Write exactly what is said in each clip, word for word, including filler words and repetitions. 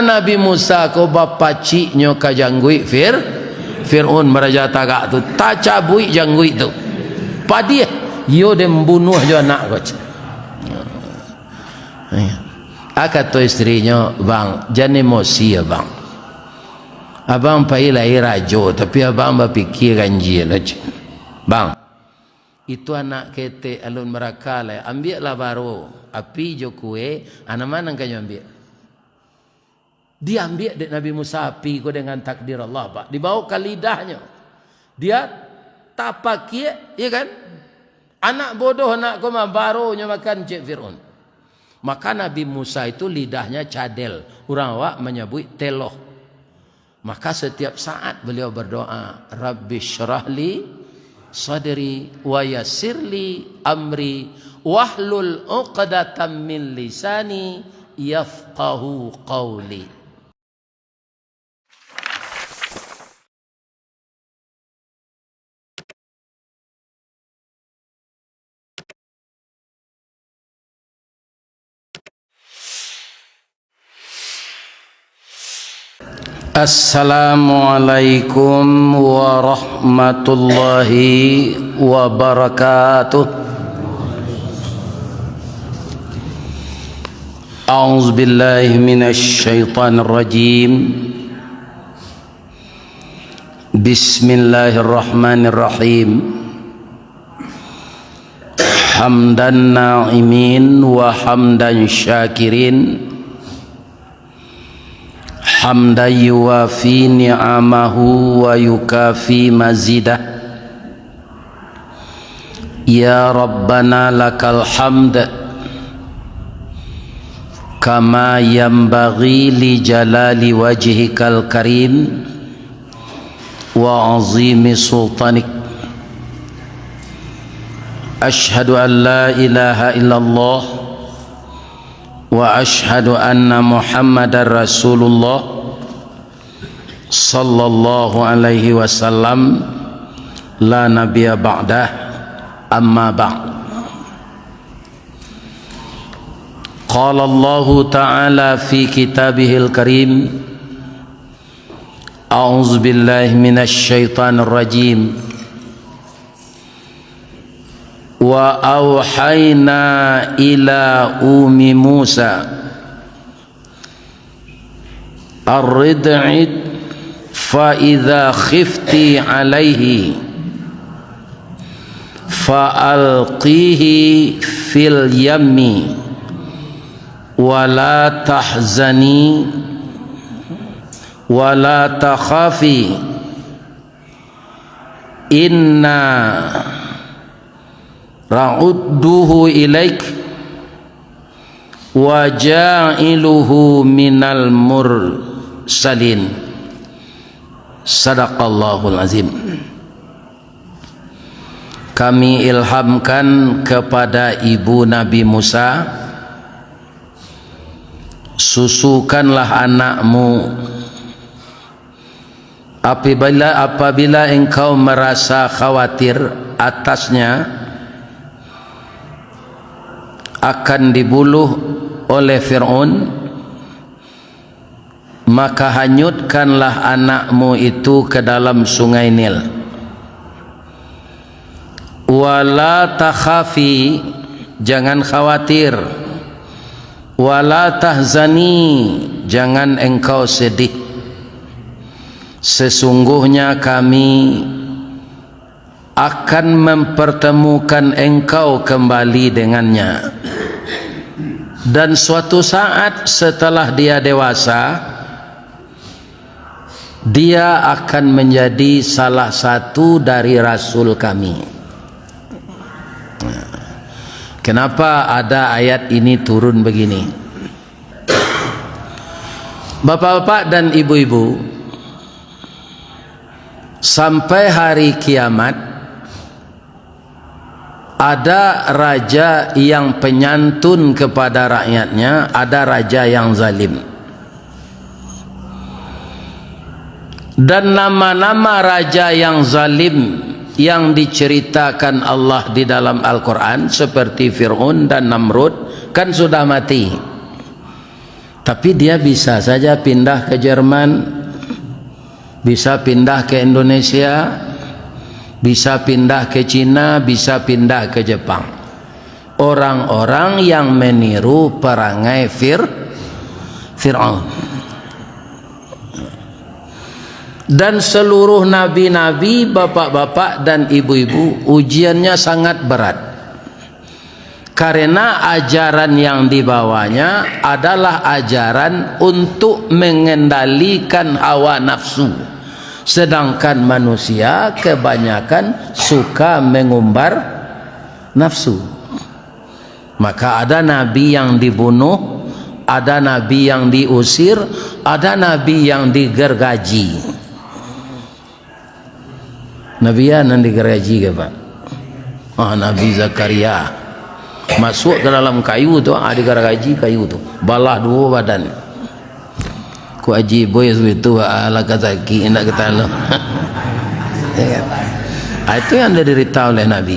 Nabi Musa ko bapaciknyo ka jangguik Fir-, Fir'aun, baraja tagak tu, tacabuik jangguik tu. Padiah, iyo den bunuah jo anak ko. Ah, kato istrinyo, "Bang, jan emosi ya, Bang. Abang pai lai rajo, tapi abang bapikia ganjia lo, cek. Bang, itu anak ketek alun baraka lai, ambiaklah baro api jo kue, a nan ma nan ka nyo ambiak?" Diambiak dek Nabi Musa api ko dengan takdir Allah, Pak. Dibawa ka lidahnyo. Dia tapakiak, ya kan? Anak bodoh anak ko mah, baronyo makan, cek Fir'aun. Maka Nabi Musa itu lidahnya cadel. Urang awak manyabuik teloh. Maka setiap saat beliau berdoa, "Rabbi syrah li sadri wa yassir li amri wahlul uqdatam min lisani yafqahu qawli." Assalamualaikum warahmatullahi wabarakatuh. A'udzubillahi minasyaitonirrajim. Bismillahirrahmanirrahim. Hamdan na'imin wa hamdan syakirin. Hamdan yuwafi ni'amahu wa yukafi mazidah. Ya Rabbana lakal hamd, kama yanbaghi li jalali wajhikal karim wa azimi sultanik. Asyhadu an la ilaha illallah wa asyhadu anna Muhammadar Rasulullah sallallahu alaihi wasallam, la nabiyya ba'dah, amma ba'd. Qala Allahu ta'ala fi kitabihil karim, a'udzubillahi minasy syaithanir rajim. Wa auhayna ila ummi Musa, "Arrid'ih fa idza khifti 'alaihi fa alqihi fil yammi wa la tahzani wa la takhafi, inna radduhu ilaik wa ja'iluhu minal mursalin." Sadaqallahul azim. Kami ilhamkan kepada ibu Nabi Musa, "Susukanlah anakmu. Apabila, apabila engkau merasa khawatir atasnya, akan dibunuh oleh Fir'aun, maka hanyutkanlah anakmu itu ke dalam Sungai Nil. Wala takhafi, jangan khawatir. Wala tahzani, jangan engkau sedih. Sesungguhnya Kami akan mempertemukan engkau kembali dengannya. Dan suatu saat setelah dia dewasa, dia akan menjadi salah satu dari rasul Kami." Kenapa ada ayat ini turun begini? Bapak-bapak dan ibu-ibu, sampai hari kiamat, ada raja yang penyantun kepada rakyatnya, ada raja yang zalim. Dan nama-nama raja yang zalim yang diceritakan Allah di dalam Al-Quran, seperti Fir'aun dan Namrud, kan sudah mati. Tapi dia bisa saja pindah ke Jerman, bisa pindah ke Indonesia, bisa pindah ke Cina, bisa pindah ke Jepang. Orang-orang yang meniru perangai Fir-, Fir'aun. Dan seluruh nabi-nabi, bapak-bapak dan ibu-ibu, ujiannya sangat berat. Karena ajaran yang dibawanya adalah ajaran untuk mengendalikan hawa nafsu. Sedangkan manusia kebanyakan suka mengumbar nafsu. Maka ada nabi yang dibunuh, ada nabi yang diusir, ada nabi yang digergaji. Nabi a nan digergaji ka, Pak? Ah, Nabi Zakaria. Masuak ka dalam kayu tu, ah, digergaji kayu tu. Balah duo badan. Ku Aji Boy sudah tu, ah, lah ka sakik, indak ka talo. Ya kan? Ah, itu yang diderita oleh Nabi.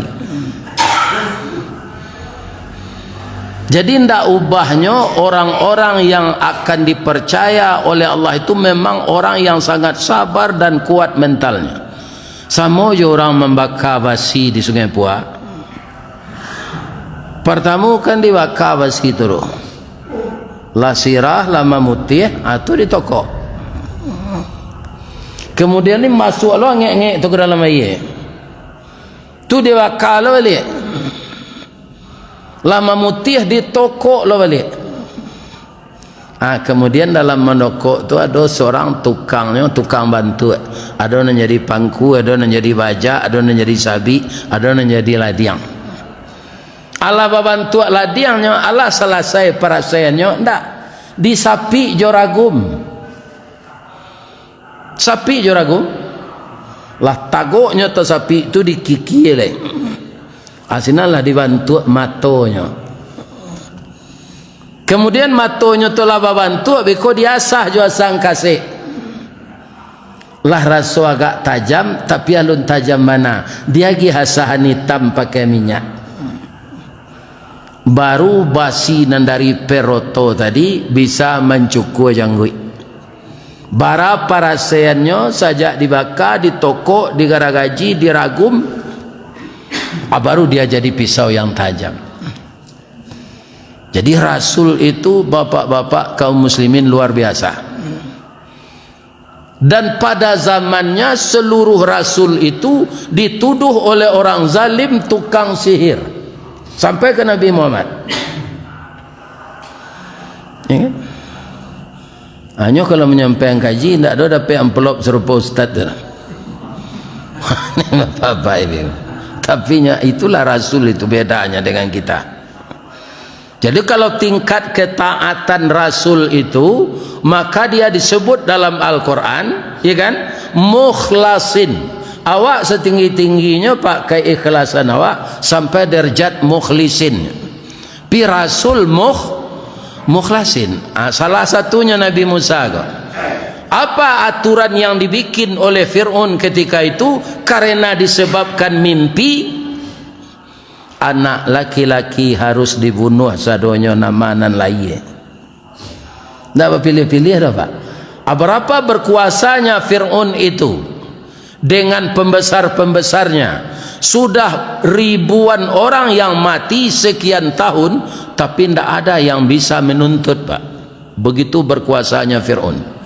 Jadi, ndak ubahnyo, orang-orang yang akan dipercaya oleh Allah itu memang orang yang sangat sabar dan kuat mentalnya. Samo jo urang mambaka basi di Sungai Puak. Partamo kan dibaka basi tu, tu. Lah sirah, lah mamutiah, ah, tu ditokok. Kemudian ni masuak lo angek-angek tu ka dalam aia. Tu dibaka lo baliak. Lah mamutiah, ditokok lo baliak. Ah, kemudian dalam mandokok tu ado surang tukangnyo, tukang bantuak. Ado nan jadi pangku, ado nan jadi bajak, ado nan jadi sabik, ado nan jadi ladiang. Alah babantuak ladiangnyo, alah salasai parasaiannyo, ndak, disapik jo ragum. Sapik jo ragum. Lah tagoknyo tasapik tu dikikia lai. Ah, sinan lah dibantuak matonyo. Kemudian matonyo tu lah babantuak, beko diasah jo asang kasek. Lah raso agak tajam, tapi alun tajam bana. Diagiah asahan itam pakai minyak. Baru basi nan dari Peroto tadi bisa mancukua jangguik. Bara parasaiannyo sajak dibaka, ditokok, digaragaji, diragum, ah, baru dia jadi pisau yang tajam. Jadi, Rasul itu, bapak-bapak kaum muslimin, luar biasa. Dan pada zamannya, seluruh rasul itu dituduh oleh orang zalim tukang sihir. Sampai ke Nabi Muhammad. Ya kan? Hanyo kalau manyampaian kaji, ndak ado dapek amplop sarupo ustaz tu. Ini bapak-bapak ini. Tapi nya, itulah rasul itu bedanya dengan kita. Jadi, kalau tingkat ketaatan Rasul itu, maka dia disebut dalam Al-Quran, ya kan, mukhlasin. Awak setinggi-tingginyo pakai keikhlasan awak sampai derajat mukhlisin. Pi Rasul mukh-, mukhlasin. Ah, salah satunya Nabi Musa ko. Apa aturan yang dibikin oleh Fir'aun ketika itu? Karena disebabkan mimpi, anak laki-laki harus dibunuh sadonyo nan ma nan lahia. Ndak bapiliah-piliah doh, Pak. Ah, berapa berkuasanya Fir'aun itu, dengan pembesar-pembesarnya, sudah ribuan orang yang mati sekian tahun, tapi ndak ada yang bisa menuntut, Pak. Begitu berkuasanya Fir'aun.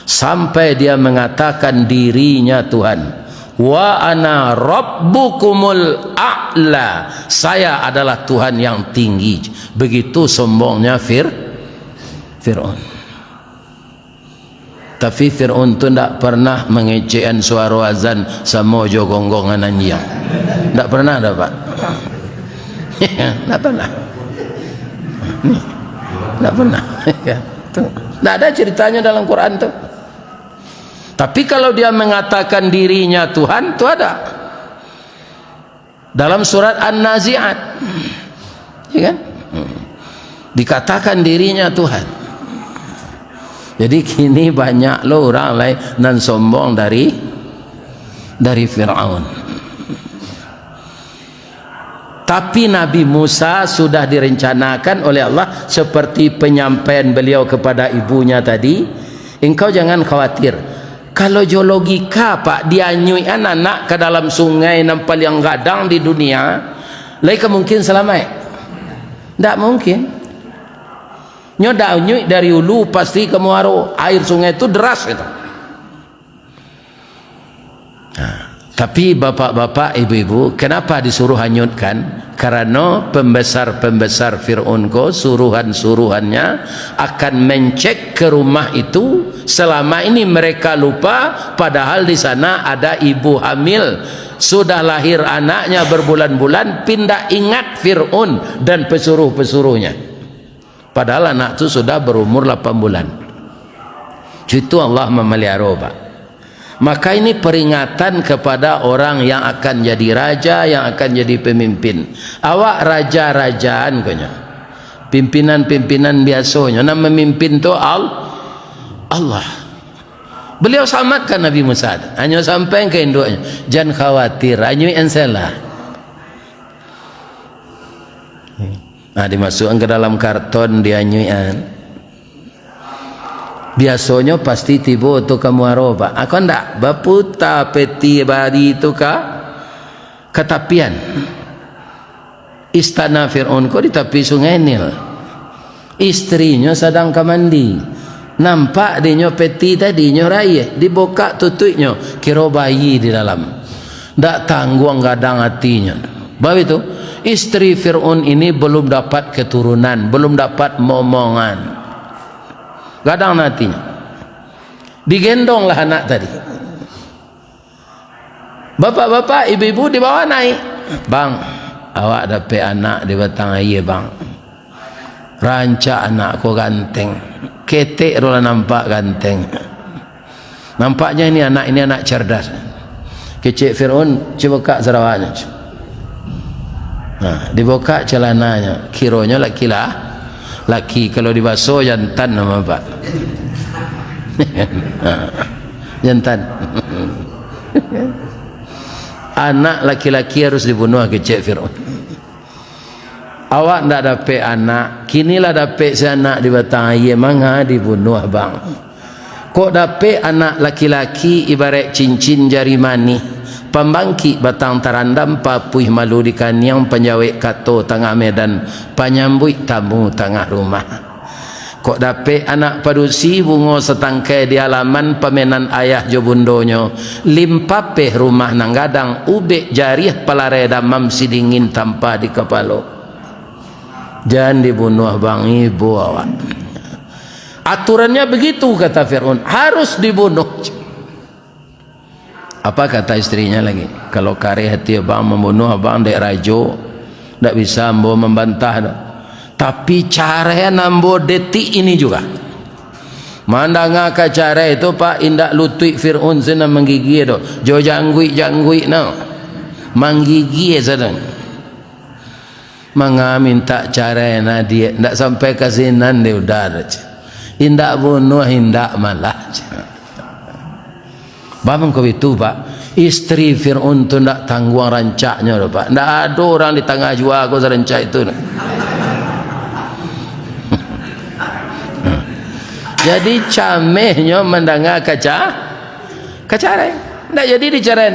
Sampai dia mengatakan dirinya Tuhan. "Wa ana rabbukumul a'la." Saya adalah Tuhan yang tinggi. Begitu sombongnya Fir-, Fir'aun. Tapi Fir'aun tu ndak pernah mangecekan suaro azan samo jo gonggongan anjiang. Ndak pernah doh, Pak. Ndak pernah. Ndak pernah. Tu. Ndak ada ceritanya dalam Quran tu. Tapi kalau dia mengatakan dirinya Tuhan, tu ada. Dalam surat An-Nazi'at. Ya kan? Hmm. Dikatakan dirinya Tuhan. Jadi, kini banyak lo urang lai nan sombong dari, dari Firaun. Tapi Nabi Musa sudah direncanakan oleh Allah, seperti penyampaian beliau kepada ibunya tadi, "Engkau jangan khawatir. Kalau jo logika, Pak, dianyuikan anak ka dalam sungai nan paliang gadang di dunia, lai ka mungkin salamaik? Ndak mungkin. Nyo dianyuik dari hulu pasti ka muaro. Air sungai tu deras," gitu. Nah, tapi bapak-bapak, ibu-ibu, kenapa disuruh hanyutkan? Karano pembesar-pembesar Fir'aun ko, suruhan-suruhannya akan mencek ke rumah itu. Selama ini mereka lupa, padahal di sana ada ibu hamil. Sudah lahir anaknya berbulan-bulan, pindah ingat Fir'aun dan pesuruh-pesuruhnya. Padahal anak tu sudah berumur lapan bulan. Itu Allah memelihara, Pak. Maka ini peringatan kepada orang yang akan jadi raja, yang akan jadi pemimpin. Awak raja-rajaan konyo. Pimpinan-pimpinan biasonyo, nan memimpin tu Al-, Allah. Beliau selamatkan Nabi Musa. Hanyo sampai ka induaknyo, "Jan khawatir, anyuikan salah." Nah, dimasukkan ke dalam karton, dianyuikan. Biasonyo pasti tibo tu ka muaro, Pak. Ako ndak, baputa peti bari tu ka, ka tapian. Istana Fir'aun ko di tapi Sungai Nil. Istrinyo sadang ka mandi. Nampak dinyo peti tadi, nyo raih, dibukak tutuiknyo, kiro bayi di dalam. Ndak tangguang gadang atinyo. Babitu, istri Fir'aun ini belum dapat keturunan, belum dapat momongan. Gadang atinyo. Digendonglah anak tadi. Bapak-bapak, ibu-ibu dibawa naik. "Bang, awak dapek anak di batang aia, Bang. Rancak anak ko ganteng. Ketek tu lah nampak ganteng. Nampaknya ini anak, ini anak cerdas." Kecek Fir'aun, "Cubo bukak sarawaknyo." Nah, dibukak calananyo. Kironyo laki lah, laki. Kalau dibaso jantan namo, Pak. Nah, jantan. "Anak laki-laki harus dibunuh," kecek Fir'aun. "Awak ndak dapek anak, kini lah dapek se anak di batang aia, manga dibunuah, Bang? Kok dapek anak laki-laki ibarat cincin jari manih, pambangkik batang tarandam, papuih malu di kaniang, panjawek kato tangah medan, panyambuik tamu tangah rumah. Kok dapek anak padusi, bungo satangkai di alaman, pamenan ayah jo bundonyo, limpapeh rumah nan gadang, ubek jariah palarai damam, sidingin tampa di kapalo. Jan dibunuah, Bang, ibo awak." Aturannya begitu, kata Fir'aun, harus dibunuh. Apa kata istrinya lagi? "Kalau kareh hati abang mambunuah abang dek rajo, ndak bisa ambo mambantah doh. Tapi caraian ambo detik ini juga." Mandanga ka carai tu, Pak, indak lutuik Fir'aun sinan manggigia doh, jo jangguik-jangguik no. Manggigia sadan. "Manga mintak carai, nah, diak, ndak sampai ka sinan dek uda tu," ceh. "Indak bunuah, indak malah," ceh. Bamangko itu, Pak, istri Fir'aun tu ndak tangguang rancaknyo doh, Pak. Ndak ado urang di tangah jua ko sarancak itu. Jadi, camehnyo mandanga ka ca-, ka carai. Ndak jadi dicarai.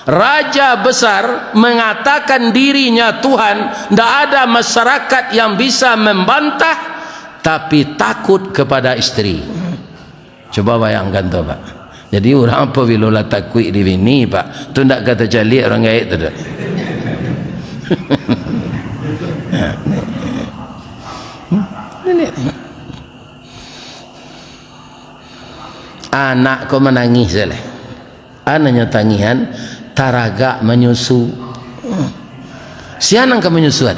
Raja besar mengatakan dirinya Tuhan, ndak ada masyarakat yang bisa membantah, tapi takut kepada istri. Coba bayangkan tu, Pak. Jadi, urang apabilo lah takuik di bini, Pak, tu ndak ka tacaliak urang gaek tu doh. Anak ko manangih se lai. Anaknyo tangihan, taragak manyusu. Sia nan ka manyusuan?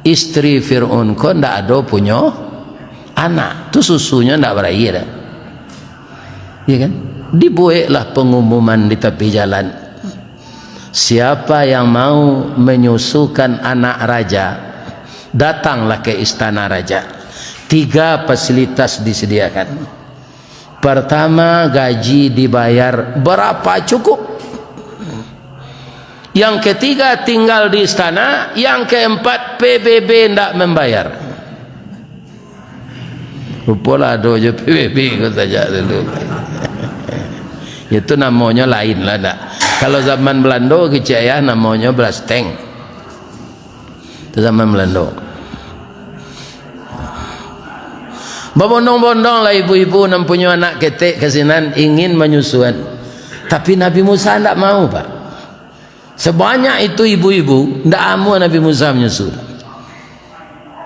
Istri Fir'aun ko ndak ado punyo anak. Tu susunyo ndak baraia doh. Iya kan? Dibueklah pengumuman di tapi jalan. Siapa yang mau menyusukan anak raja, datanglah ke istana raja. Tiga fasilitas disediakan. Pertama, gaji dibayar berapa cukup. Yang ketiga tinggal di istana, yang keempat P B B ndak membayar. Rupolah ado jo P B B ko sajak dulu. Itu namonyo lain lah, ndak. Kalau zaman Belando, kecek ayah, namonyo blasteng. Itu zaman Belando. Babondong-bondong lah ibu-ibu nan punyo anak ketek ka sinan ingin manyusuan. Tapi Nabi Musa ndak mau, Pak. Sebanyak itu ibu-ibu, ndak amuah Nabi Musa manyusu.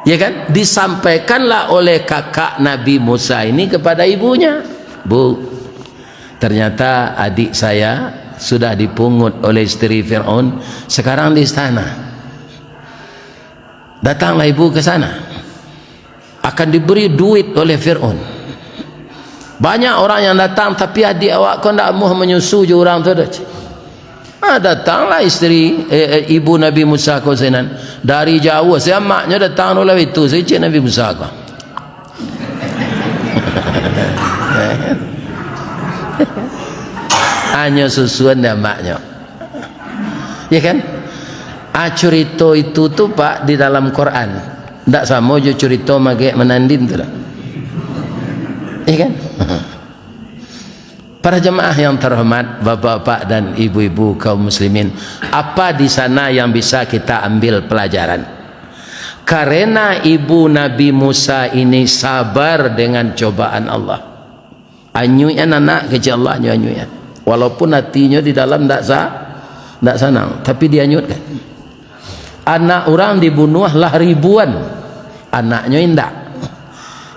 Ya kan? Disampaikanlah oleh kakak Nabi Musa ini kepada ibunya. "Bu, ternyata adik saya sudah dipungut oleh isteri Fir'aun, sekarang di istana. Datanglah ibu ke sana. Akan diberi duit oleh Fir'aun. Banyak orang yang datang, tapi adik awak ko ndak amuah manyusu jo urang tu doh." Ah, datanglah isteri, eh, eh, ibu Nabi Musa ko sinan. Dari jauah, si amaknyo datang tu lah itu, si cik Nabi Musa ko. Hanyo susuan dek amaknyo. Ya kan? Ah, curito itu tu, Pak, di dalam Quran. Ndak samo jo curito magek manandin tu lah. Ya kan? Para jemaah yang terhormat, bapak-bapak dan ibu-ibu kaum muslimin, apa di sana yang bisa kita ambil pelajaran? Karena ibu Nabi Musa ini sabar dengan cobaan Allah. Anyuikan anak kecek Allah nyo anyuikan. Walaupun hatinyo di dalam ndak sa-, ndak sanang, tapi dianyutkan. Anak urang dibunuah lah ribuan, anaknyo indak.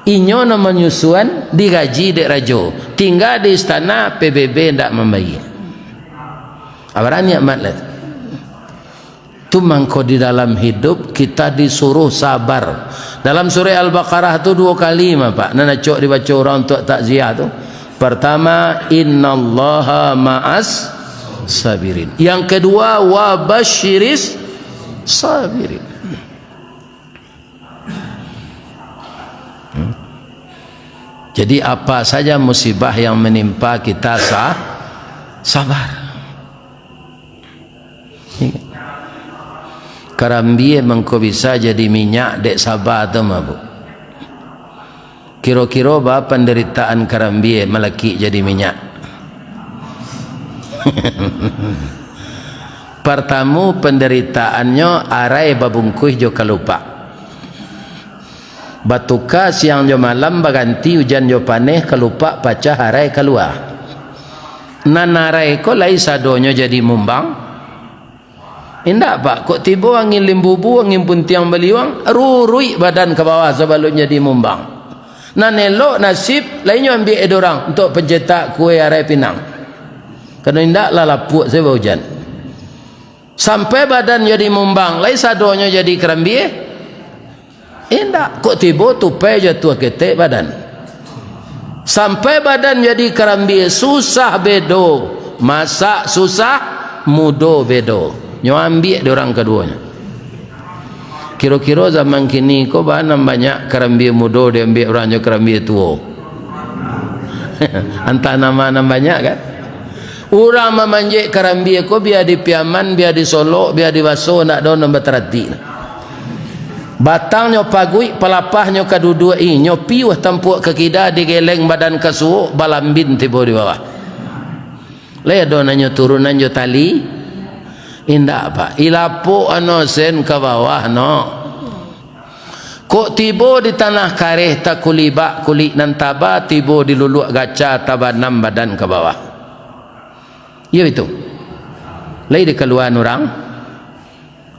Inyo nan manyusuan digaji dek rajo, tingga di istana P B B indak mambayia. Abarani amat lah. Tu mangko di dalam hidup kita disuruh sabar. Dalam surah Al-Baqarah tu duo kali mah, Pak, nan acok dibaco urang untuak takziah tu. Pertama, "Innallaha ma'as sabirin." Yang kedua, "Wa basyiris sabirin." Hmm. Jadi, apa saja musibah yang menimpa kita, sa-, sabar. Karambia mangko bisa jadi minyak dek saba tu mah, Bu. Kiro-kiro baa pandaritaan karambia malakik jadi minyak? Partamu pandaritaannyo arai babungkuih jo kalupak. Batuka siang jo malam, baganti ujan jo paneh, kalupak pacah, arai kalua. Nan arai ko lai sadonyo jadi mumbang? Indak, Pak. Kok tibo angin limbubu, angin puntiang baliuang, ruruik badan ka bawah sabalun jadi mumbang. Nan elok nasib, lai nyo ambiak dek urang untuak pancetak kue arai pinang. Karano indak lah lapuak se baujan. Sampai badan jadi mumbang, lai sadonyo jadi karambia? Indak, kok tibo tupai jatuah ketek badan. Sampai badan jadi karambia, susah bedo. Masak susah, mudo bedo. Nyo ambiak dek urang kaduonyo. Kiro-kiro zaman kini ko baa nan banyak karambia mudo diambiak urang jo karambia tuo? Antah nan ma nan banyak, kan? Urang mamanjek karambia ko, bia di Piaman, bia di Solok, bia di Baso, ndak ado nan batarati. Batangnyo paguik, palapahnyo ka duduak-i, nyo piuah tampuak ka kida, digeleng badan ka suok, balambin tibo di bawah. Lai ado nan nyo turunan jo tali? Indak, Pak. Ilapok ano sen ka bawah, no. Kok tibo di tanah kareh, takulibak kulik nan taba, tibo di luluak gaca, tabanam badan ka bawah. Iyo itu. Lai dikaluaan urang?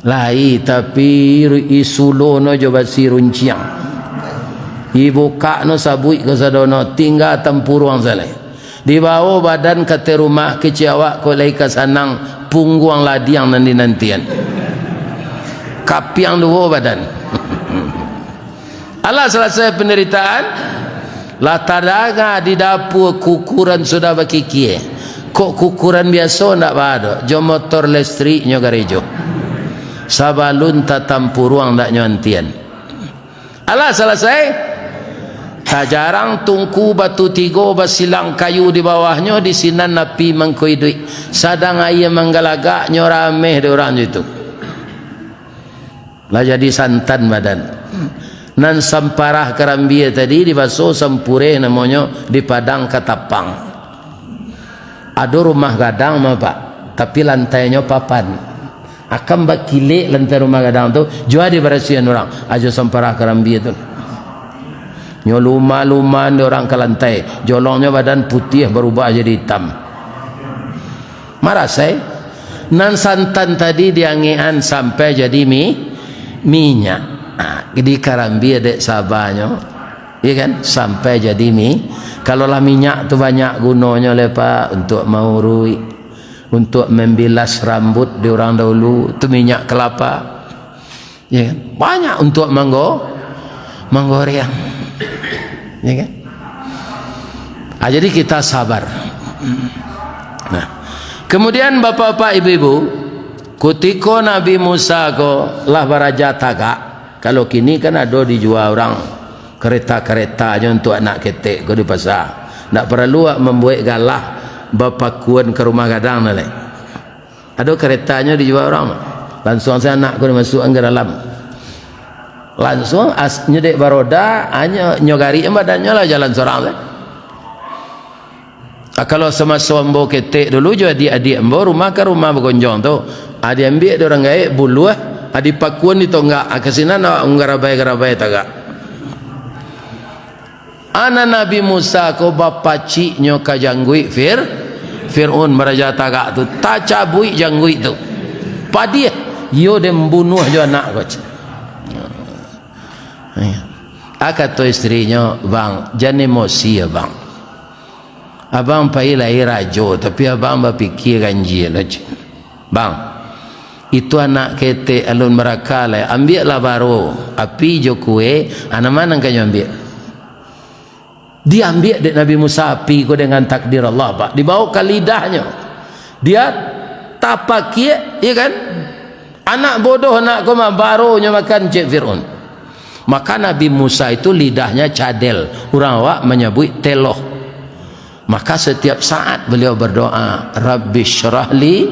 Lai, tapi isulono jo basi runciang. Ibukakno sabuik kasadono, tingga tampuruang salai. Dibawo badan ka ateh rumah, kecek awak kok lai ka sanang, pungguang ladiang nan dinantian. Kapiang duo badan. Alah salasai pandaritaan, lah tadanga di dapua kukuran sudah bakikia. Kok kukuran biaso ndak baa doh, jo motor lestriknyo garejo. Sabalun tatampuruang ndak nyo antian. Alah salasai, Tajarang tungku batu tigo basilang kayu di bawahnyo, di sinan api mangko iduik. Sadang aia manggalagak, nyo rameh dek urang jo itu. Lah jadi santan badan. Nan samparah karambia tadi dibaso sampureh namonyo di Padang Katapang. Ado rumah gadang mah, Pak, tapi lantainyo papan. Akan bakilek lantai rumah gadang tu, jua dibarasiahan urang. Ajo samparah karambia tu. Nyo lumah-lumah dek urang ka lantai. Jolongnyo badan putiah barubah jadi itam. Marasai. Nan santan tadi diangekan sampai jadi mi-, minyak. Ha, dikarambia dek sabanyo. Iya kan? Sampai jadi mi-, kalau lah minyak tu banyak gunonyo lai, Pak, untuk mauruik, untuk membilas rambut di urang dahulu, tu minyak kelapa. Ya kan? Banyak untuk manggo-, manggoreang. Ya kan? Ah, jadi kita sabar. Nah, kemudian bapak-bapak, ibu-ibu, kutiko Nabi Musa ko lah baraja tagak, kalau kini kan ado dijua urang kareta-karetanyo untuak anak ketek ko di pasa. Ndak paralu awak mambuek galah bapakuan ka rumah gadang tu lai. Ado karetanyo dijua urang, langsuang se anak ko dimasuakan ka dalam. Langsuang as-, nyo dek baroda, hanyo nyo garik badannyo lah jalan surang se. Ah, kalau samaso ambo ketek dulu jo adiak-adiak ambo, rumah ka rumah bagonjong tu. Ah, diambiak dek urang gaek, buluah, ah, dipakuan di tonggak, ah, ka sinan awak manggarabai-garabai tagak. Anak Nabi Musa ko bapaciknyo ka jangguik Fir-, Fir'aun, baraja tagak tu, tacabuik jangguik tu. Padiah, iyo den bunuah jo anak ko. Ah, kato istrinyo, "Bang, jan emosi, Abang. Abang pai lai rajo, tapi abang bapikia ganjia lo, cik. Bang, itu anak ketek alun baraka lai, ambiaklah baro api jo kue, a nan ma nan ka nyo ambiak?" Diambiak dek Nabi Musa api ko dengan takdir Allah, Pak. Dibawa ka lidahnyo. Dia tapakiak, ya kan? Anak bodoh anak ko mah, baronyo makan, cek Fir'aun. Maka Nabi Musa itu lidahnya cadel, urang awak manyabuik teloh. Maka setiap saat beliau berdoa, "Rabbi syrah li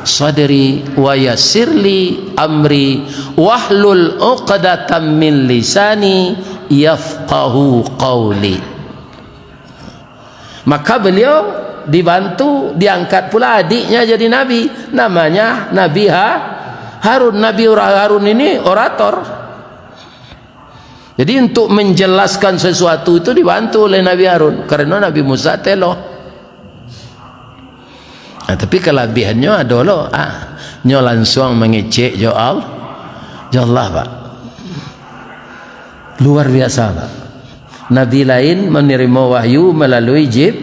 sadri wa yassir li amri wahlul uqdatam min lisani yafqahu qauli." Maka beliau dibantu, diangkat pula adiknya jadi nabi, namanya Nabi Ha-, Harun. Nabi Ura-, Harun ini orator. Jadi, untuk menjelaskan sesuatu itu dibantu oleh Nabi Harun, karena Nabi Musa teloh. Nah, tapi kalabiahannyo ado lo, ah, nyo lansuang mangecek jo Al-, jo Allah, Pak. Luar biasa, Pak. Nabi lain manarimo wahyu malalui Jib-,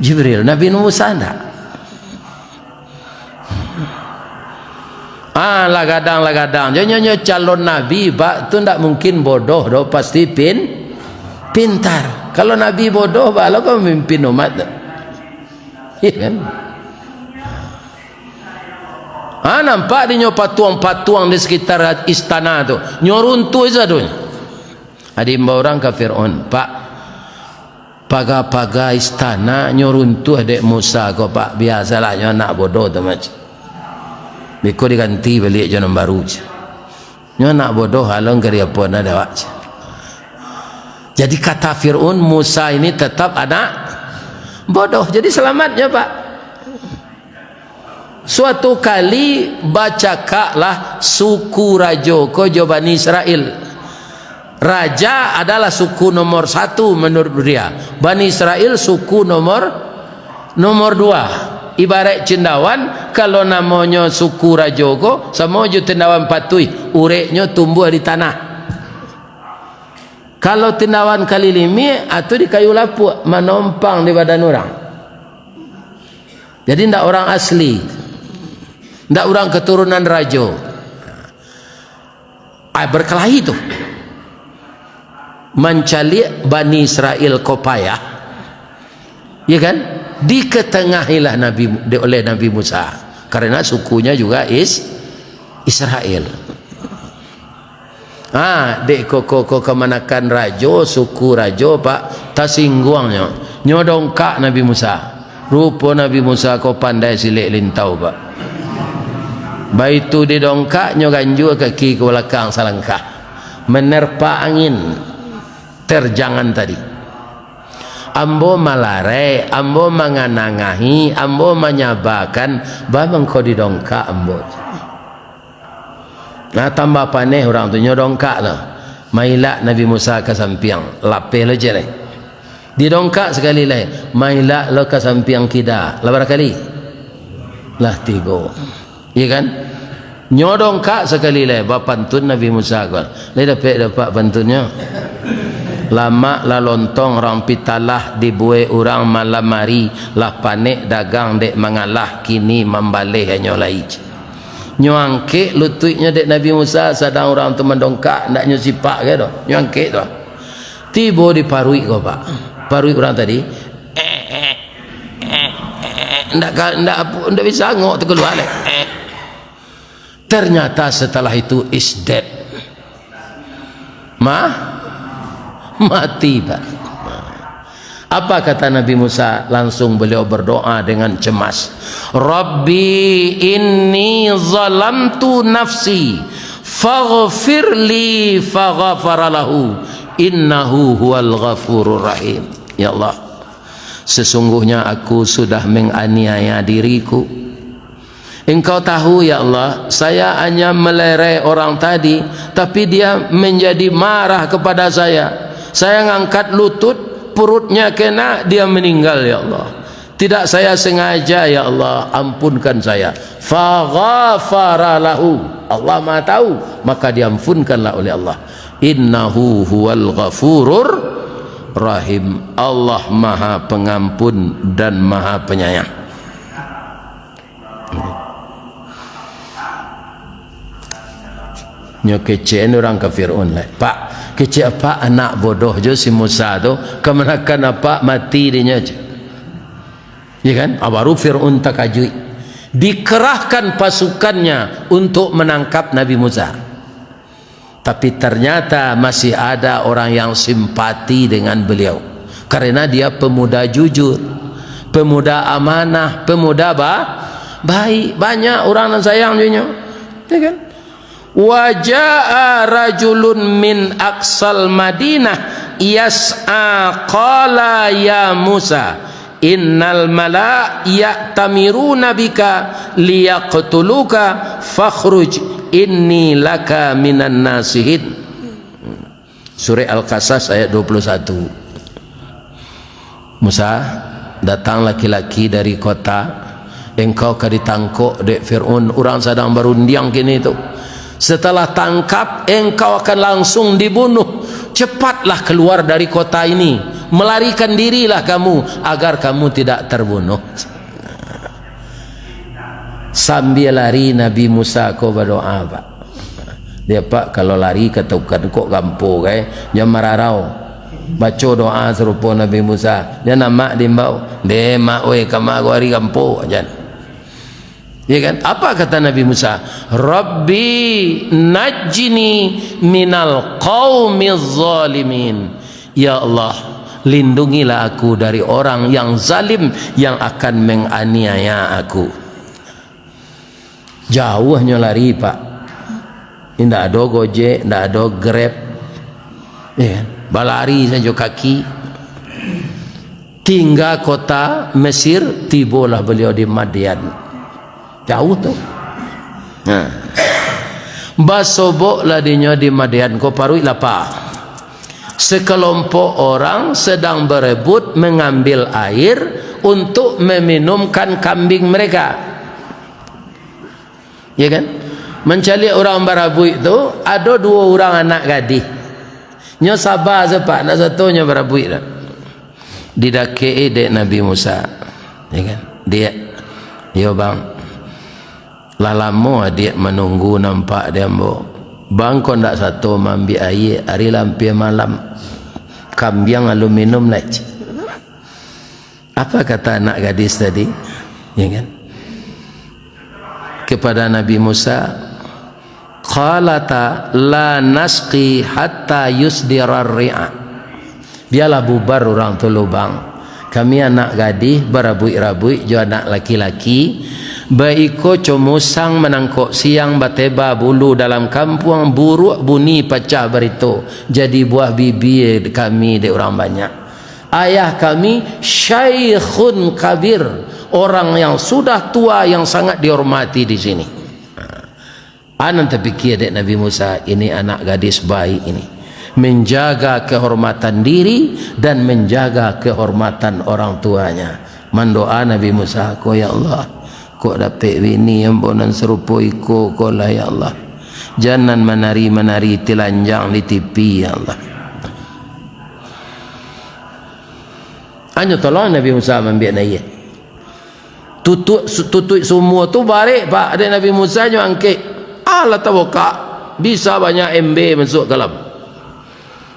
Jibril. Nabi Musa ndak. Ah, lah gadang, lah gadang. Janyo, nyo calon nabi, Pak, tu ndak mungkin bodoh doh, pasti pin-, pintar. Kalau nabi bodoh, baa lo ka mamimpin umat tu. Iya kan? Ah, nampak dinyo patuang-patuang di sekitar istana tu. Nyo runtuah sadonyo. Diimbau urang ka Fir'aun, "Pak, paga-paga istana nyo runtuah dek Musa ko, Pak. Biasalah, nyo anak bodoh tu, Mak. Beko diganti baliak jo nan baru, cek. Nyo anak bodoh, alun kari apo nan dek awak, cek." Jadi, kata Fir'aun, Musa ini tetap anak bodoh. Jadi, selamat nyo, Pak. Suatu kali, bacakaklah suku rajo ko jo Bani Israel. Raja adalah suku nomor satu menurut dia. Bani Israel suku nomor, nomor dua. Ibarat cendawan, kalau namonyo suku rajo ko, samo jo cendawan patuih, ureknyo tumbuah di tanah. Kalau cendawan kalilimik, atau di kayu lapuak, manompang di badan urang. Jadi, ndak urang asli. Ndak urang keturunan rajo. Ah, berkelahi tu. Mancaliak Bani Israel ko payah. Ya kan? Diketengahilah Nabi, oleh Nabi Musa. Karena sukunya juga Is-, Israel. Ha, dek ko, ko, ko kamanakan rajo, suku rajo, Pak, tasingguang nyo. Nyo dongkak Nabi Musa. Rupo Nabi Musa ko pandai silek lintau, Pak. Baitu didongkak, nyo ganjua kaki ka balakang salangkah. Menerpa angin terjangan tadi. Ambo malarai, ambo manganangahi, ambo manyabakan, ba mangko didongkak ambo. Nah, tambah paneh urang tu, nyo dongkak lo. Mailak Nabi Musa ka sampiang, lapeh lo je lai. Didongkak sakali lai, mailak lo ka sampiang kida. Lah bara kali? Lah tigo. Iya kan? Nyo dongkak sakali lai, bapantun Nabi Musa ko. Lai dapek dapat pantunnyo. Lamak lah lontong urang pitalah, dibuek urang malam ari, lah panek dagang dek mangalah, kini mambaleh hanyo lai. Nyo angkek lutuiknyo dek Nabi Musa, sadang urang tu mandongkak, ndak nyo sipak ke doh. Nyo angkek tu. Tibo di paruik ko, Pak. Paruik urang tadi. Ndak ka, ndak, ndak bisa angok tu kalua lai. Ternyata setelah itu is dead. Ma-, mati, Pak. Apa kata Nabi Musa? Langsung beliau berdoa dengan cemas, "Rabbi inni zalamtu nafsi, faghfir li," faghafara lahu, innahu huwal ghafurur rahim. Ya Allah, sesungguhnya aku sudah menganiaya diriku. Engkau tahu, ya Allah, saya hanya melerai orang tadi, tapi dia menjadi marah kepada saya. Saya ngangkat lutut, perutnya kena, dia meninggal, ya Allah. Tidak saya sengaja, ya Allah, ampunkan saya. Faghafara lahu. Allah Maha Tahu, maka diampunkanlah oleh Allah. Innahu huwal ghafurur rahim. Allah Maha Pengampun dan Maha Penyayang. Nyo kecek urang ka Fir'aun lai. Pak, kecek apak anak bodoh jo si Musa tu, kamanakan apak mati dinyo je. Ya kan? Ah, baru Fir'aun takajuik. Dikerahkan pasukannya untuk menangkap Nabi Musa. Tapi ternyata masih ada orang yang simpati dengan beliau. Karena dia pemuda jujur, pemuda amanah, pemuda ba-, baik. Banyak urang nan sayang jo inyo. Ya kan? "Wa jaa rajulun min aqsal Madinah yas'a qala ya Musa, innal mala ya'tamiruna bika liyaqtuluka fakhruj inni laka minan nasihin." Surah Al-Qasas ayat dua puluh satu. "Musa, datang laki-laki dari kota, engkau ka ditangkok dek Fir'aun, urang sadang barundiang kini tu. Setelah tangkap, engkau akan langsung dibunuh. Cepatlah keluar dari kota ini, melarikan dirilah kamu, agar kamu tidak terbunuh." Sambia lari Nabi Musa ko badoa, Pak. Dia, Pak, kalau lari ka tukang kok gampo, kai, jan mararau. Baco doa sarupo Nabi Musa. Jan amak diimbau. Deh, mak, weh, kama ko lari gampo, jan. Ya kan? Apa kata Nabi Musa? "Rabbi najjini minal qaumiz zalimin." Ya Allah, lindungilah aku dari orang yang zalim yang akan menganiaya aku. Jauahnyo lari, Pak. Indak ado Gojek, indak ado Grab. Ya kan? Balari sajo kaki. Tingga kota Mesir, tibolah beliau di Madian. Jauah tu. Nah. Basoboklah dinyo di Madian ko paruik lapa. Sekelompok orang sedang berebut mengambil air untuk meminumkan kambing mereka. Ya kan? Mancaliak urang barabuik tu, ado duo urang anak gadih. Nyo saba se, Pak, ndak sato nyo barabuik tu. Didakek-i dek Nabi Musa. Ya kan? "Diak, yo bang, lah lamo adiak manunggu nampak di ambo. Bang ko ndak sato maambiak aia, ari lah ampia malam. Kambiang alun minum lai." Apa kata anak gadis tadi? Ya kan? Kepada Nabi Musa, Qalata la nasqi hatta yusdirar ri'a. Bialah bubar urang tu lubang. Kami anak gadih barabuik-rabuik jo anak laki-laki. Baiko co musang manangkok siang, bateba bulu dalam kampuang, buruak bunyi pacah barito, jadi buah bibia kami dek urang banyak. Ayah kami syaikhun kabir, orang yang sudah tua yang sangat dihormati di sini. A nan tapikia dek Nabi Musa, ini anak gadis baik ini, menjaga kehormatan diri dan menjaga kehormatan orang tuanya. Mandoa Nabi Musa ko, "Ya Allah, kok dapek bini ambo nan sarupo iko ko lah, ya Allah. Jan nan manari-manari telanjang di T V, ya Allah." Hanyo tolong Nabi Musa maambiak aia. Tutuik, tutuik sumua tu barek, Pak, dek Nabi Musa nyo angkek. Alah tabukak, bisa banyak embe masuak ka dalam.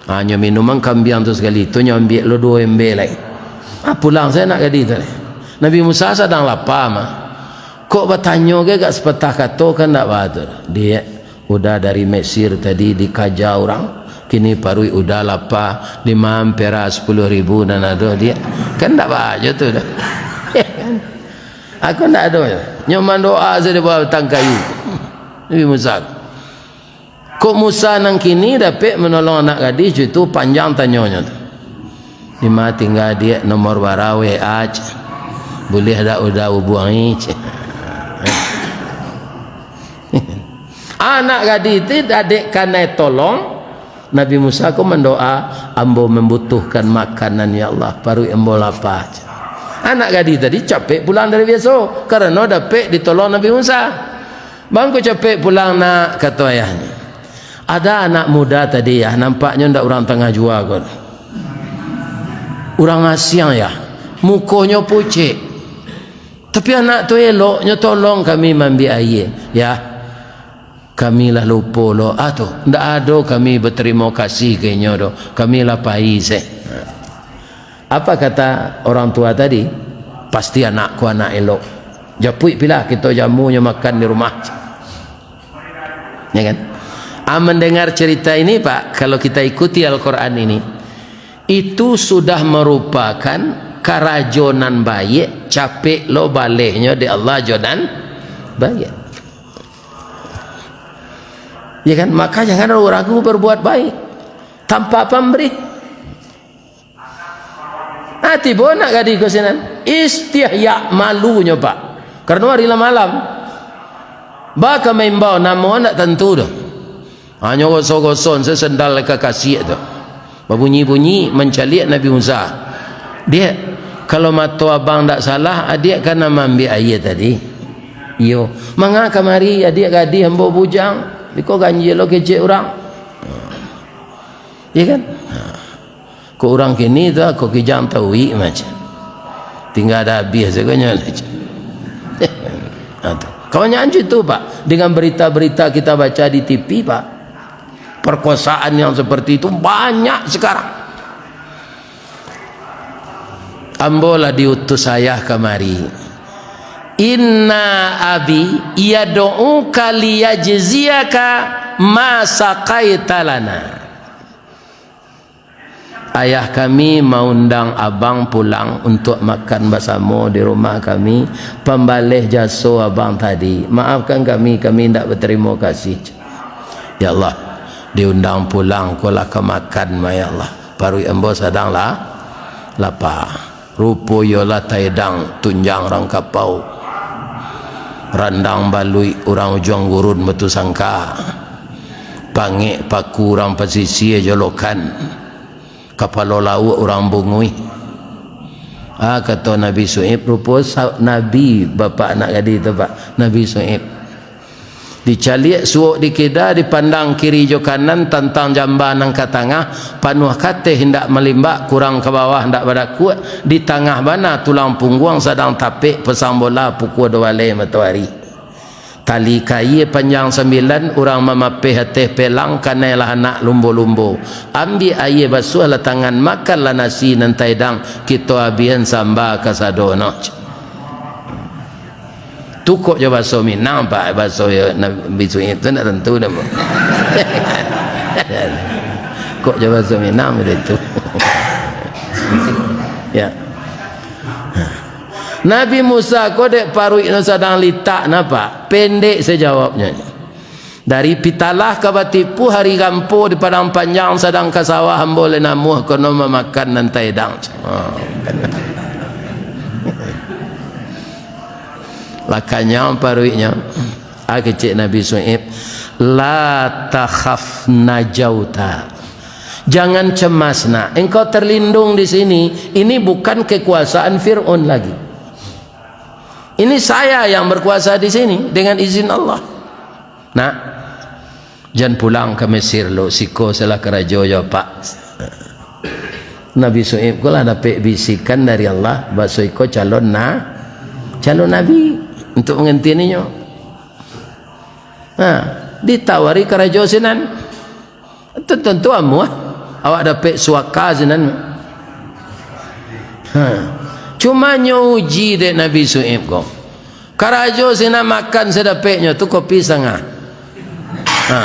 Ha, nyo minuman kambiang tu sakali, tu nyo ambiak lo duo embe lai. Ha, pulang sajo anak gadih tu. Nabi Musa sadang lapa mah. Kok batanyo ge agak sapatah kato, kan ndak baa tu. Diak, uda dari Mesir tadi dikaja urang, kini paruik uda lapa, lima ampera sapuluah ribu nan ado, Diak. Kan ndak baa jo tu doh. Aku ndak ado. Nyo mandoa sajo di bawah batang kayu. Nabi Musa. Kok Musa nan kini dapek manolong anak gadih, cucu panjang tanyonyo tu. Di ma tingga, Diak, nomor bara W A, cek. Buliah dak uda ubuangi, cek. Anak gadih tu dapek kanai tolong, Nabi Musa ko mandoa, "Ambo mambutuhkan makanan, ya Allah, paruik ambo lapa," cek. Anak gadih tadi capek pulang dari biaso, karano dapek ditolong Nabi Musa. "Bangko capek pulang, Nak," kato ayahnyo. "Ada anak muda tadi, Yah, nampaknyo ndak urang Tangah Jua ko. Urang asiang, Yah. Mukonyo pucek. Tapi anak tu elok, nyo tolong kami maambiak aia, Yah. Kami lah lupo lo, ah, tu. Ndak ado kami batarimo kasih ka inyo doh. Kami lah pai se." Apa kata orang tua tadi? "Pasti anak ko anak elok. Japuik pilah kito jamunyo makan di rumah." Ya kan? Ah, mendengar cerita ini, Pak, kalau kita ikuti Al-Quran ini, itu sudah merupakan karajo nan baiak, capek lo balehnyo dek Allah jo nan baiak. Ya kan? Maka jangan ragu-ragu berbuat baik tanpa pamrih. Ah, tibo anak gadih ko sinan. Istihya, malunyo, Pak. Karano ari lah malam. Baa ka maimbau, namo ndak tantu doh. Hanyo goso-goso se sandal ka kasiak tu. Babunyi-bunyi mancaliak Nabi Musa. "Diak, kalau mato abang ndak salah, adiak kan nan maambiak aia tadi?" "Iyo." "Manga kamari, adiak gadih ambo bujang, biko ganjia lo kecek urang." Ya kan? Kok urang kini tu, kok kijang tauik macam. Tingga dah abih sagonyo. Ha, tu. Kabanyakan macam tu, Pak. Dengan berita-berita kita baca di T V, Pak. Perkosaan yang seperti itu banyak sekarang. Ambo lah diutus ayah kamari. "Inna abi yad'uka liyajziyaka ma saqaita lana." Ayah kami maundang abang pulang untuak makan basamo di rumah kami, pambaleh jaso abang tadi. Maafkan kami, kami indak batarimo kasih. Ya Allah, diundang pulang ko lah ka makan mah, ya Allah. Paruik ambo sadang lah lapa. Rupo iyolah taedang tunjang rang kapau, randang baluik urang Ujuang Gurun Batusangka, pangek paku urang Pasisia Jolokan, kapalo lauak urang Bunguih. Ah, kato Nabi Su'aib, rupo sa-, Nabi, bapak anak gadih tu, Pak, Nabi Su'aib. Dicaliak suok dikida, dipandang kiri jo kanan, tantang jamba nan ka tangah, panuah kateh indak malimbak, kurang ka bawah indak badakuak, di tangah bana tulang pungguang, sadang tapek pasang bola pukua duo baleh matoari. Tali kaia panjang sambilan, urang mamapeh ateh pelang, kanailah anak lumbo-lumbo. Ambiak aia, basuahlah tangan, makanlah nasi nan taedang, kito abihan samba kasadonyo. Tu kok jo baso Minang, Pak, baso yo Nabi Su'aib tu ndak tantu doh, Pak. Kok jo baso Minang baitu. Ya. Nabi Musa ko dek paruiknyo sadang litak, nah, Pak. Pendek sajo jawabnyo. Dari Pitalah ka Batipu, hari gampo di Padang Panjang, sadang ka sawah ambo lai namuah, kono mamakan nan taedang. Ha. Lah kanyang paruiknyo. Ah, kecek Nabi Su'aib, "La takhaf najauta." Jangan cemas, nak. Engkau terlindung di sini. Ini bukan kekuasaan Fir'aun lagi. Ini saya yang berkuasa di sini dengan izin Allah. Nak, jan pulang ka Mesir lo, siko salah karajo jo Apak. Nabi Su'aib ko lah dapek bisikan dari Allah, baso iko calon na-, calon nabi untuk manggantian inyo. Ha, ditawari karajo sinan. Tantu amuah, awak dapek suaka sinan. Ha. Cuma nyo uji dek Nabi Su'aib ko. Karajo sinan makan sadapeknyo tu kopi satangah. Ha,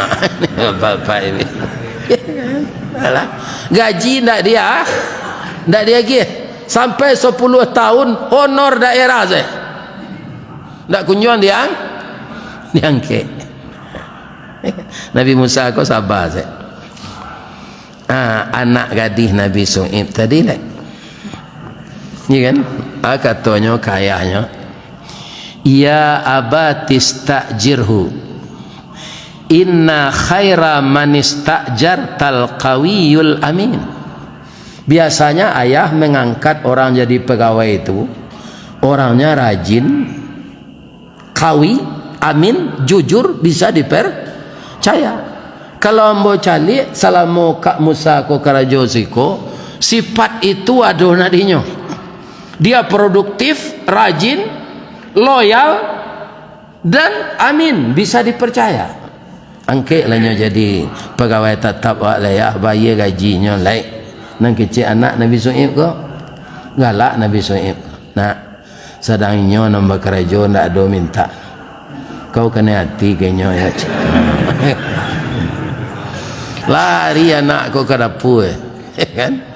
bapak-bapak ini. Alah. Gaji ndak dia, ndak diagiah. Sampai sapuluah tahun honor daerah sajo. Ndak kunjuang diang-, diangkek. Nabi Musa ko saba sajo. Ah, anak gadih Nabi Su'aib tadi lai. Iya kan? Ah, katonyo ka ayahnyo, "Ya abati sta'jirhu, inna khaira man ista'jartal qawiyul amin." Biasanya ayah mengangkat orang jadi pegawai itu, orangnya rajin, kawi, amin, jujur, bisa dipercaya. Kalau ambo caliak, salamo Kak Musa ko karajo siko, sifat itu ado nak dinyo. Dia produktif, rajin, loyal, dan amin, bisa dipercaya. Angkeklah nyo jadi pagawai tatap awak lai, ah, bayia gajinyo lai. Nan kecek anak Nabi Su'aib ko, galak Nabi Su'aib. Nak, sadang inyo nan bakarajo ndak ado mintak. Kau kanai ati ka inyo, yo. Lari anak ko ka dapua, kan?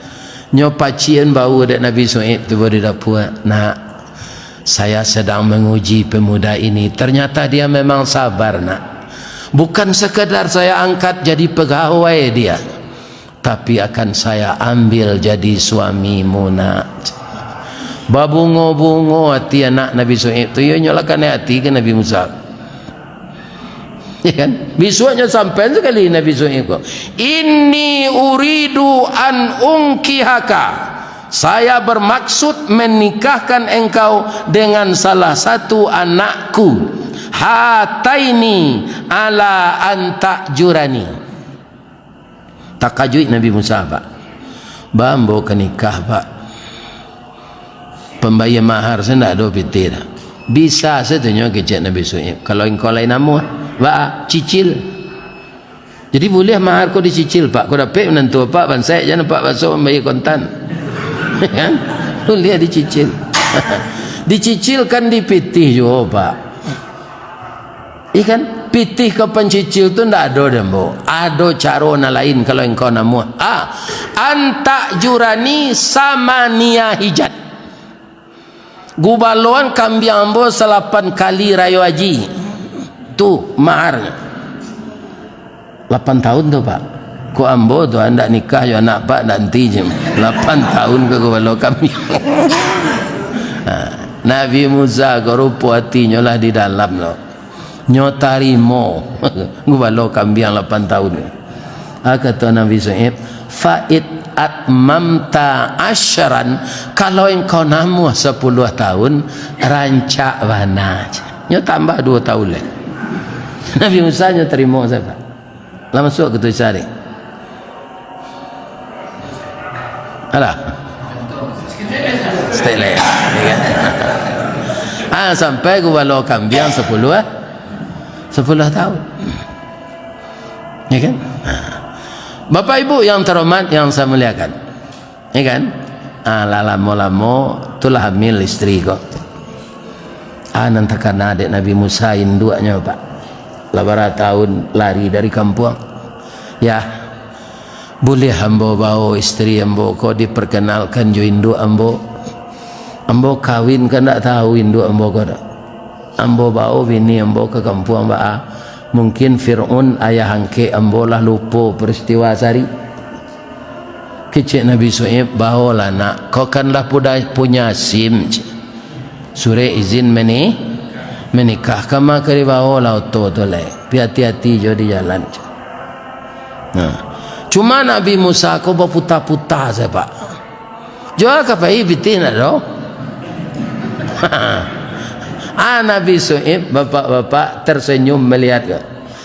Nyo pacian bahu dek Nabi Su'aib tibo di dapua. Nak, saya sedang menguji pemuda ini. Ternyata dia memang sabar, nak. Bukan sekadar saya angkat jadi pegawai dia, tapi akan saya ambil jadi suamimu, nak. Babungo-bungo ati anak Nabi Su'aib tu, yo, inyo lah kanai ati ka Nabi Musa. Ya kan? Bisuaknyo sampaian sakali Nabi Su'aib ko, "Inni uridu an unkihaka." Saya bermaksud menikahkan engkau dengan salah satu anakku. Hataini ala an ta'jurani. Takajuik Nabi Musa, Pak. "Ba, ambo ka nikah, Pak. Pambayia mahar se ndak ado pitih doh." "Bisa sajo nyo," kecek Nabi Su'aib, "kalau engkau lai namuah." "Ba, cicil." "Jadi buliah mahar ko dicicil, Pak? Ko dapek minantu Apak, bansaik jan Apak baso mambayia kontan." Kan? Buliah dicicil. Dicicil kan dipitih juo, Pak. Iya kan? Pitih ka pancicil tu ndak ado dek ambo. Ado caro nan lain kalau engkau namuah. Ah, an ta'jurani samaniya hijaj. Gubaloan kambiang ambo salapan kali rayo aji. Tu maharnyo. Lapan tahun tu, Pak. Kok ambo tu, ah, ndak nikah jo anak Pak, ndak nanti je. Lapan tahun ka gubalo kambiang. Ha, Nabi Musa ko rupo atinyo lah di dalam tu. Nyo tarimo. Gubalo kambiang lapan tahun. Ah, kato Nabi Su'aib, "Fa in atmamta asyran, kalau engkau namuah sapuluah tahun, rancak bana." Nyo tambah duo tahun lai. Nabi Musa nyo tarimo sajo. Lah masuak ka tu Isa tadi. Alah. Setek lai, ya kan? Ah, sampai gubalo kambiang sapuluah, ah. Sapuluah tahun. Ya kan? Ah. Bapak Ibu yang terhormat, yang saya muliakan. Ya kan? Ah, lah lamo-lamo, tu lah hamil istri ko. Ah, nan takana dek Nabi Musa induaknyo, Pak. Lah bara taun lari dari kampuang. Ya, buliah ambo bao istri ambo ko diperkenalkan jo induak ambo? Ambo kawin kan ndak tahu induak ambo ko doh. Ambo bao bini ambo ka kampuang baa. Mungkin Fir'aun ayah angkek ambo lah lupo peristiwa sari. Kecek Nabi Su'aib, "Baolah nak, kau kan lah puda-, punya SIM," cek. "Surek izin meni-, menikah, kama ka dibaolah oto tu lai. Pi hati-hati jo di jalan," cek. Nah, cuma Nabi Musa ko baputa-puta sajo, Pak. Jo ka pai pitih nak do? Ah, Nabi Su'aib, bapak-bapak, tersenyum melihat ko.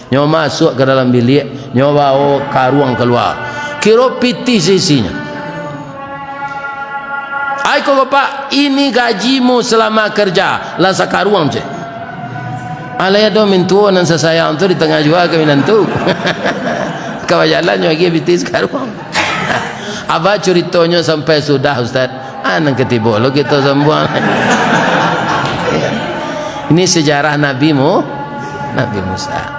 Nyo masuak ka dalam biliak, nyo bao karuang kalua. Kiro pitih saisinyo. "Ai ko, Bapak, ini gajimu salama karja, lah sakaruang," cek. Alai ado mintuo nan sasayang tu di tangah jua ka minantu. Ka bajalan nyo agiah pitih sakaruang. Aba curitonyo sampai sudah, Ustaz. Ah, nan katibo lo kito sambuang. Ini sejarah Nabi Mu-, Nabi Musa.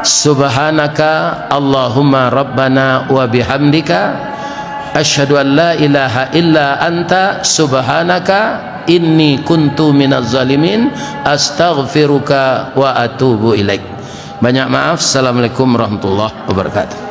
Subhanaka Allahumma Rabbana wa bihamdika, asyhadu an la ilaha illa anta, subhanaka inni kuntu minaz zalimin, astaghfiruka wa atubu ilaik. Banyak maaf. Assalamualaikum warahmatullahi wabarakatuh.